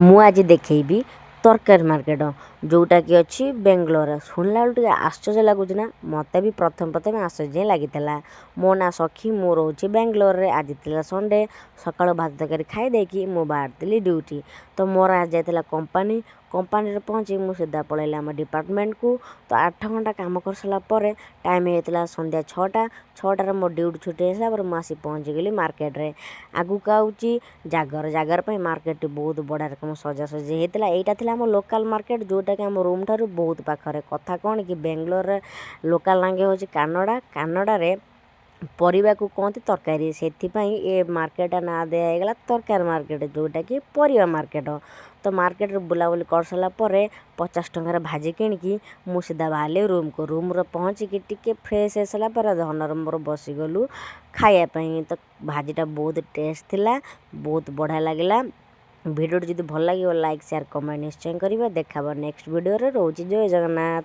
ମୁଁ ଆଜି ଦେଖେଇବି ତରକାରୀ ମାର୍କେଟ, ଯେଉଁଟାକି ଅଛି ବେଙ୍ଗଲୋରରେ। ଶୁଣିଲା ବେଳକୁ ଟିକେ ଆଶ୍ଚର୍ଯ୍ୟ ଲାଗୁଛି ନା? ମୋତେ ବି ପ୍ରଥମେ ପ୍ରଥମେ ଆଶ୍ଚର୍ଯ୍ୟ ହିଁ ଲାଗିଥିଲା। ମୋ ନାଁ ସଖୀ, ମୁଁ ରହୁଛି ବେଙ୍ଗଲୋରରେ। ଆଜି ଥିଲା ସଣ୍ଡେ। ସକାଳୁ ଭାତ ତରକାରୀ ଖାଇ ଦେଇକି ମୁଁ ବାହାରିଥିଲି ଡ୍ୟୁଟି। ତ ମୋର ଆଜି ଯାଇଥିଲା କମ୍ପାନୀ। କମ୍ପାନୀରେ ପହଞ୍ଚି ମୁଁ ସିଧା ପଳେଇଲି ଆମ ଡିପାର୍ଟମେଣ୍ଟକୁ। ତ 8 ଘଣ୍ଟା କାମ କରିସାରିଲା ପରେ ଟାଇମ୍ ହେଇଯାଇଥିଲା ସନ୍ଧ୍ୟା 6ଟା। 6ଟାରେ ମୋ ଡ୍ୟୁଟି ଛୁଟି ହେଇସାରିଲା ପରେ ମୁଁ ଆସି ପହଞ୍ଚିଗଲି ମାର୍କେଟରେ। ଆଗକୁ ଆଉଛି ଜାଗର। ଜାଗର ପାଇଁ ମାର୍କେଟଟି ବହୁତ ବଢ଼ିଆ ରକମ ସଜାସଜି ହେଇଥିଲା। ଏଇଟା ଥିଲା ଆମ ଲୋକାଲ ମାର୍କେଟ, ଯେଉଁଟାକି ଆମ ରୁମ୍ ଠାରୁ ବହୁତ ପାଖରେ। କଥା କ'ଣ କି, ବେଙ୍ଗଲୋରରେ ଲୋକାଲ ଲାଙ୍ଗୁଏଜ ହେଉଛି କାନାଡ଼ା। କାନାଡ଼ାରେ ପରିବାକୁ କୁହନ୍ତି ତରକାରୀ। ସେଥିପାଇଁ ଏ ମାର୍କେଟଟା ନାଁ ଦିଆ ହେଇଗଲା ତରକାରୀ ମାର୍କେଟ, ଯେଉଁଟାକି ପରିବା ମାର୍କେଟ। ତ ମାର୍କେଟରେ ବୁଲାବୁଲି କରିସାରିଲା ପରେ 50 ଟଙ୍କାର ଭାଜି କିଣିକି ମୁଁ ସିଧା ବାହାରିଲି ରୁମ୍କୁ। ରୁମ୍ରେ ପହଞ୍ଚିକି ଟିକେ ଫ୍ରେଶ୍ ହେଇସାରିଲା ପରେ ଧନର ମୋର ବସିଗଲୁ ଖାଇବା ପାଇଁ। ତ ଭାଜିଟା ବହୁତ ଟେଷ୍ଟ ଥିଲା, ବହୁତ ବଢ଼ିଆ ଲାଗିଲା। ଭିଡ଼ିଓଟି ଯଦି ଭଲ ଲାଗିବ, ଲାଇକ୍, ସେୟାର, କମେଣ୍ଟ ନିଶ୍ଚୟ କରିବେ। ଦେଖା ହେବ ନେକ୍ସଟ ଭିଡ଼ିଓରେ। ରହୁଛି, ଜୟ ଜଗନ୍ନାଥ।